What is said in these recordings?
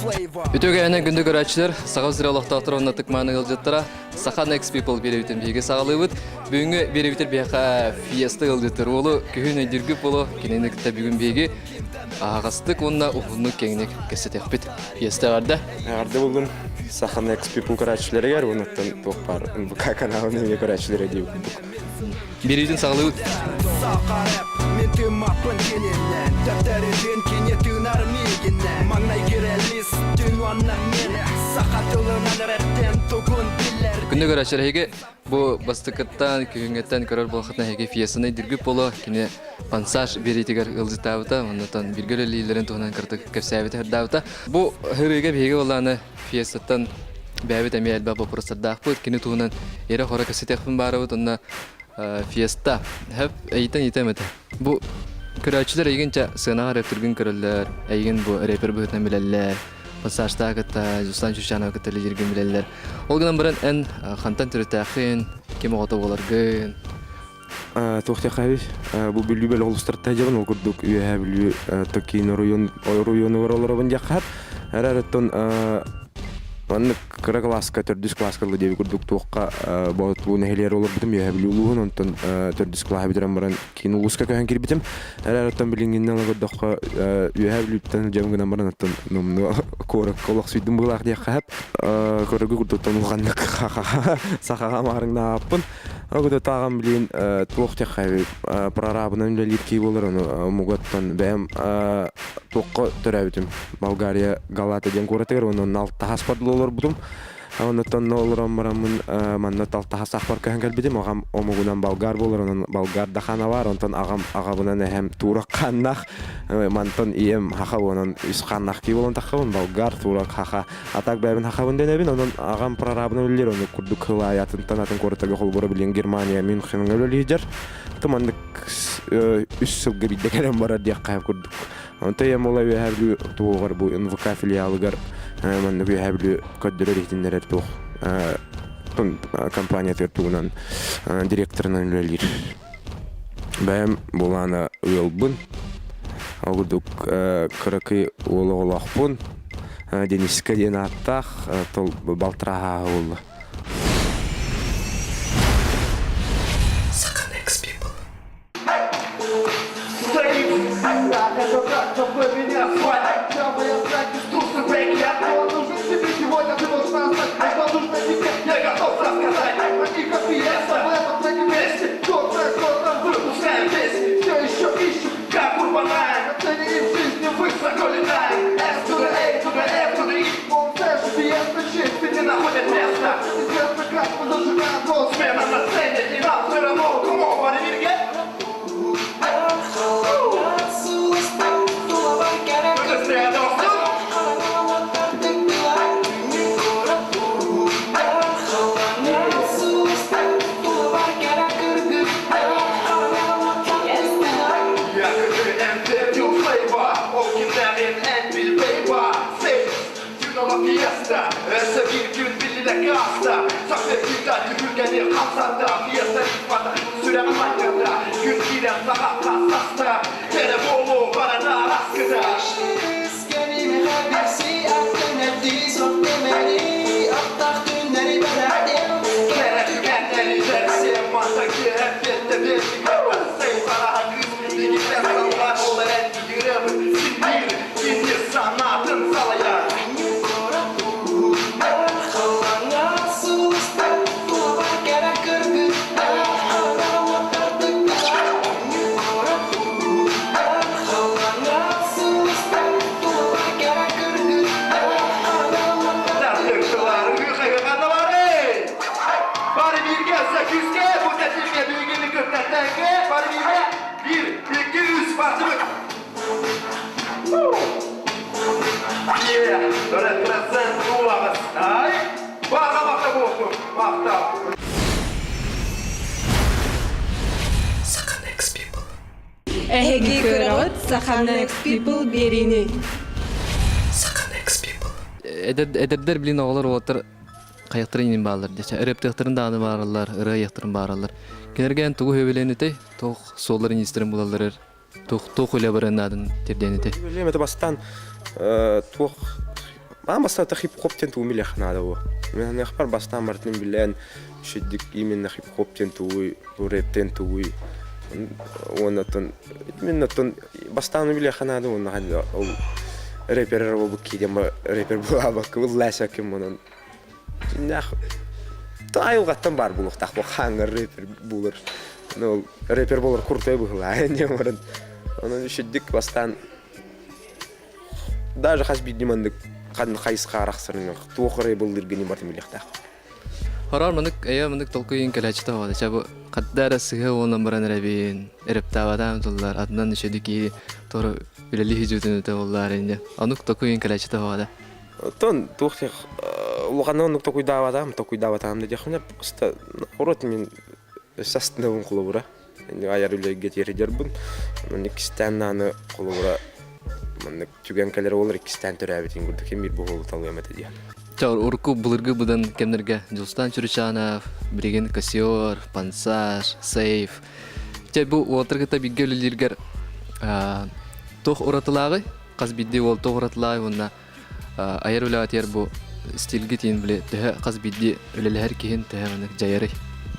Үтүө күндү көрөөччүлэр, Саха сирэ олохтоохторо уонна ытык-мааны ыалдьыттара Саха Next People биэрэбитин биһиги саҕалыыбыт. Бүгүҥҥү биэрэбитин биһиэхэ Фиеста ыалдьыттар уолу күһүн өйдүүргүт буолуо. Кинини кытта бүгүн биһиги аһаҕастык уонна уһуннук киэҥник кэпсэтиэхпит. Фиеста эҕэрдэ! Эҕэрдэ буоллун Саха Next People көрөөччүлэригэр уонна туох баар НВК каналын эмиэ көрөөччүлэрэ дии курдук. Биэриитин саҕалыыбыт. Мен тыыммаппын кининэн Дэптеритин кини тыынар миигинэн Маҥнайгы релиз түн уонна мен Саха тылынан рэптэн тугун билэр Күндү көрөөччүлэр эһиги бу бастакыттан күһүҥҥэттэн көрөр буолаххытына эһиги фиестаны диргүп боло кини пансаж биэриитигэр ыалдьыттаабыта оннотон бииргэ үлэлииллэрин туһунан кыратык кэпсээбитэ ырдаабыта. Бу ырыыга биһиги буоллааны фиестаттан бэйэбит эмиэ элбэх боппуруостардаахпыт. Кини туһунан эрэ-хоро кэпсэтиэхпин баарабыт уонна фиеста хөп эйтэн итэм этэ. Бу көрөөччүлэр эйигин ча сыанаҕа рэптиргин көрөллөр, эйигин бу рэпер быһыытынан билэллэр, пассажтаах кытта, Жуслан Чучанова кытта лидергин билэллэр. Ол гынан баран эн хантан төрүттээххин, ким оҕото буоларгын, Туох диэххэ бу Бүлүү бөлөх улуустарыттан дьабын ол курдук Үөһээ Бүлүү Токиин оройуон оройуонугар олоробун диэххэ эрэ оттон маннык кыра кылааска төрдүс кылааска ылла диэби курдук туохха Боотулуу нэһилиэгэр олорбутум Үөһээ Бүлүү улууһун онтон төрдүс кылааһы бүтэрэн баран киин улууска көһөн киирбитим эрэ оттон билиҥҥинэн олордоххо Үөһээ Бүлүүттэн дьэм гынан баран оттон номнуо куоракка олохсуйдум быһыылаах диэххэ көрөргө курдуктан улаханнык сахаҕа маарыҥнаабаппын Огдотааҕым билигин туох диэххэ прорабынан үлэлиир киһи буолар ону омугуттан бэйэм туохха төрөөбүтүм Болгария Галата диэн куоратыгар уонна онно алтаһаспар дылы олорбутум оннуттан олорон бараммын манна алтаһас ахпар көһөн кэлбитим аҕам омугунан болгар буолар онон болгар да хаана баар онтон аҕам аҕабынан эһэм туурак хааннаах мантан ийэм хаха онон үс хааннаах киһи буолан таххабын болгар туурак хаха А так бэйэбин хахабын дэнэбин, онон аҕам прорабынан үлэлиир, ону курдук хылаайы атынтан атын куораттарга холобура билигин Германия Мюнхеҥҥа үлэлиир. Маннык үс сылга биирдэ кэлэн барар диэххэ курдук. Онто ийэм уола Үөһээ Бүлүү туһугар бу НВК филиалыгар маннык Үөһээ Бүлүү көрдөрөр иһитиннэрэр туох компаниятыгар тугунан директорынан үлэлиир. Бэйэм булаана ыалбын. Ол курдук кыракый уол оҕолоохпун. Дениска диэн ааттаах тол балтараа буолла. Саха Next People. Саха Next People. Эһиги көрөҕүт Саха Next People биэриини. Саха Next People. Эдэрдэр билин оҕолор уолаттар хайахтарын инин бааллар деча ырыаптыахтарын даҕаны баараллар, ырыа айыахтарын баараллар. Кинилэргэ эн тугу сөбүлээн этэй? Туох суолларын иистэрин булаллар туох туох үлэ барыан наадын тирдээн этэй? Билиэм это бастаан туох Аан бастаата хип-хоп диэн тугу билиэх наада буо. Мин саныахпар бастаан барытын билэн, үчүгдүк именно хип-хоп диэн тугуй, рэп диэн тугуй уонна оттон именно оттон бастаан билиэххэ наада уонна ол рэпер буолбут киһи диэн рэпер буолаабакка ыллаасаккын онон дьиҥнээх айылҕаттан баар буолуохтаах бу хааҥҥар рэпер буолар ол рэпер буолар крутой быһыылаах диэн баран онон үчүгдүк бастаан Даже хас биирдии маннык хайысха арахсарын туох эрэ быллыргыны барытын билиэхтээх. Хороор маннык эйэ маннык толкуйун кэлээччи тоҕо ча бу хадда эрэ сыһа уонан баран эрэбин эрэптаабатаам туллар атынан үчүдү киһи тору үлэлии хижүүтүн өтө боллаар инде онук токуйун кэлээччи тоҕо Оттон туох тех улаханна оннук токуйдаабатаам токуйдаабатаам да диэххинэ просто наоборот мин өссө астынабын холобура айар үлэгэ тиэрдэрбин. Онон иккистээн нааны холобура маннык түгэн кэлэр уолар иккистээн төрөөбүтүн курдук ким биир буһуолу талыам этэ диэн. Чэ, урукку былыргы быдан кэмнэргэ Дьулустаан Чуручанов, билигин Кассиор, Пансаж, Сейф. Чэ, бу уолтар кытта бииргэ үлэлииргэр туох уратылааҕый? Хас биирдии уол туох уратылааҕый уонна айар үлэҕитигэр бу стилгитин били төһө хас биирдии үлэлэһэр киһин төһө маннык дьайарый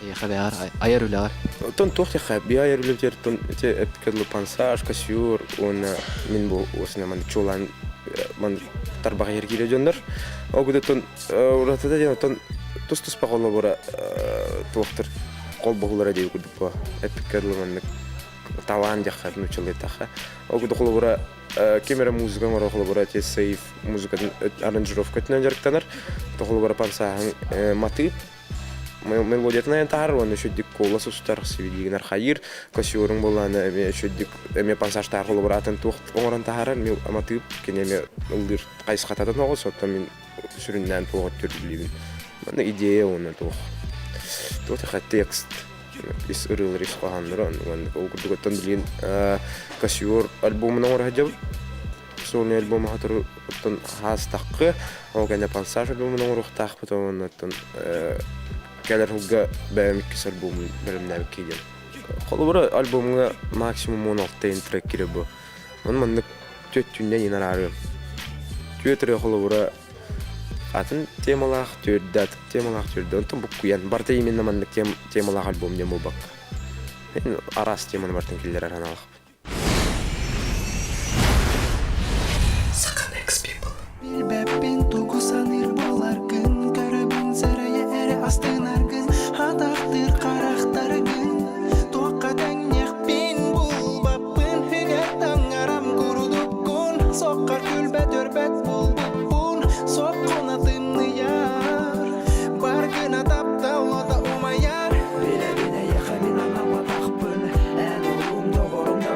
эйиэхэ бэҕэр айар үлэҕэр Оттон туох диэххэ би айар үлэбитигэр оттон ити эппикэ пансаж, кассиор уонна мин бу осына ман чуолаан ман тарбах иһэр киирэ дьоннор. Ол кудуттан уратыта диэн оттон тус-туспа холобура туохтар холбоһулара диэби курдук бу эппикэ дылы маннык талаан диэххэ нууччалыытахха. Ол курдук холобура ким эрэ музыка оҥорор холобура ити сейф музыкатын аранжировкатынан дьарыктанар холобура пансааһын матыып мелодиятын айан таһар уонна үчүгдүк куолас устар сибилигин хайыыр костюрун буоллаана эмиэ үчүгдүк эмиэ пансаажтаах холобура атын туох оҥорон таһаарар матыып кини эмиэ ыллыыр хайысхататын оҕус оттон мин сүрүннээн туох өттүрдүлүүбүн манна идея уонна туох туох текст ис ырыалар ис хоһоонноро ол курдук оттон билигин Кассиор альбомун оҥоро сылдьабыт сольный альбом аһатыр оттон хаастаххы ол кэннэ пансаж альбомун оҥоруохтаахпыт уонна оттон кэлэр сылга бэйэм иккис альбомун бэлэмнээбиккэ диэн холобура альбомҥа максимум 16 трек киирэр бу Ону маннык түөттүүннэн иин араарыам. Түөт ырыа холобура атын темалаах түөрдэ, атын темалаах түөрдэ. Онтон буккуйан барыта именно маннык темалаах альбом диэн буолбакка. Мен араас теманы барытын киллэрэр аналаахпын. Саха Next People. Билбэппин тугу саныыр буоларгын Көрөбүн сэрэйэ эрэ астынаргын Атахтыыр харахтаргын Туохха тэҥниэхпин булбаппын Үгэр таҥарам курдуккун Соккор күлбэт өрбөт булбуппун Соккуна тымныйар Бар гына таптал ота умайар Билэбин эйиэхэ мин анамматахпын Эн олуум доҕорум да.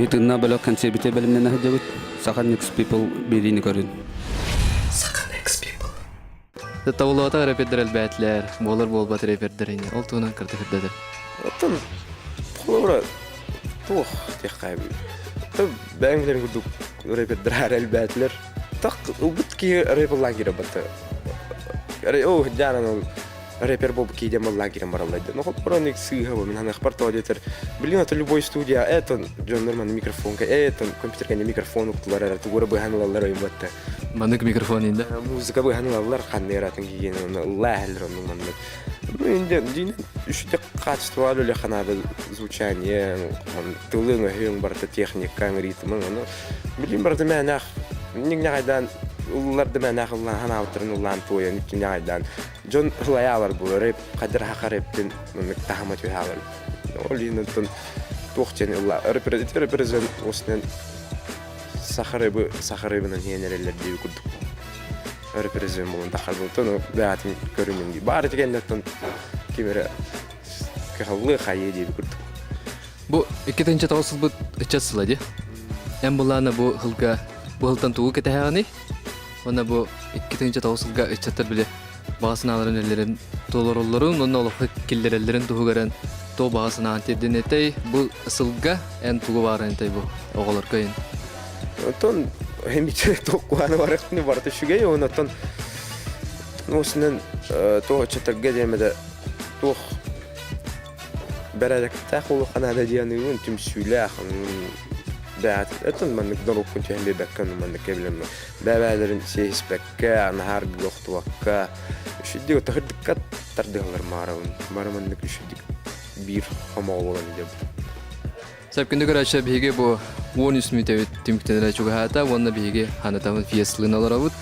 Тыыннаах бөлөх кэнсиэрбитэ бэлэмнэнэ сылдьабыт. Саха Next People биэриини көрүн. Саха Next People. Табыллыбатах рэпердэр элбээтилэр, буолар буолбат рэпердэр ини. Ол туһунан кырдык кырдатар. Оттон холобура туох диэххэ бэйэҥ билэрин курдук рэпердэр аара элбээтилэр. Так ылбыт киһи рэп ыллаан киирэ батта. О, дьаанан ол рэпер буолбут киһи диэн ыллаан киирэн бараллар диэн. Холобура ону сыыһа бу мин ханыахпар тоҕо диэтэр билигин ото любой студия это дьоннор манна микрофонка это компьютерга не микрофон уктулар эрэ тугу эрэ быһан ылаллар ойумматта. Маннык микрофон инде. Музыка быһан ылаллар ханна эратын киһиэн оны ыллаа иһэллэр оннук маннык. Ну инде дьиҥ үчүгэй качестволаах үлэ ханаада звучание тылыҥ өһүөҥ барыта техникаҥ ритмыҥ ону билим барыта мээнэх ньиҥнэҕайдаан ыллар да мээнэх ыллаан ханаабыттарын ыллаан туойан иккиннэҕайдаан дьон ылайаалар буолар рэп хайдах хахар рэптин маннык таһыма түһэалар ол иһин оттон туох диэн ылла репрезент осунан саха рэбы саха рэбынан иһэн эрэллэр диэби курдук репрезент буолан тахар буолтон бээтин көрүнүм дии баар итигэннэттэн ким эрэ кыһаллыы хайыы диэби курдук. Бу 2009 сылбыт ыччат сыла дии. Эн былаана бу сылга бу сылтан тугу кэтэһэҕиний? Уонна бу 2009 сылга ыччаттар били баҕа санааларын үлэлэрин толороллорун уонна олоххо киллэрэллэрин туһугар туох баҕа санаан тиэрдин этэй? Бу сылга эн тугу баҕаран этэй бу оҕолорго ин? Оттон эмиче туох барыхны барыта үчүгэй, онон осунан туох ыччаттарга диэмэтэ туох бэрээдэктээх улахан дианыгын түмсүүлээх бэйэтин өтөн маннык норуоккун түһэн биэрбэккэ маннык кэбилэммэ бэйэлэрин сиэһиспэккэ наһаар охтубакка үчүддик тахырдыкка тардыһаллар маарабын бары маннык үчүддик биир хомоҕо буолан дьабыт. Сөп күндү көрөөччү биһиги бу 13 мүнүүтэбит түмүктэнэрэ чугаһаата уонна биһиги ханатабын фиеслыын олоробут.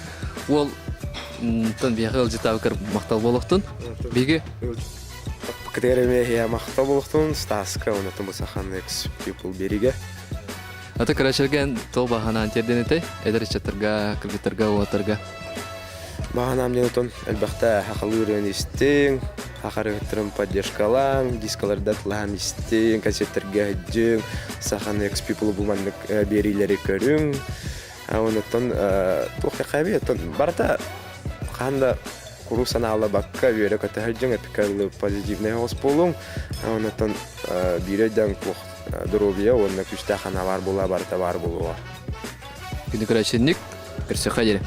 Уол тон биһиэхэ ыалдьыттаабыккар махтал буолуохтун. Биһиги Кытыгар эмиэ махтал буолуохтун Стаска уонна Тумусахан экс people бериге. Ата көрөөччүлэргэ туох баҕанаан тиэрдэн этэй? Эдэр ыччаттарга, кыргыттарга, уолаттарга. Баҕанаам диэн отон элбэхтэ хахалыырын истиҥ, хахарыһыттарын поддержкалааҥ, дискаларда тылаһан истиҥ, концертэргэ сылдьыҥ, Сахан экс people бу маннык биэриилэри көрүҥ. Онуттан туох кэхээбий оттон барыта хаһан да куруук санаалабакка үөрэ-көтө сылдьыҥ, эпикэ позитивнай оҕус буолуҥ. Онуттан биир өйдөөн туох доруобуйа уонна күүстээх санаа баар буолуо, барыта баар буолуоҕа. Күнү көрөөччүннүк, көрсөххө диэри.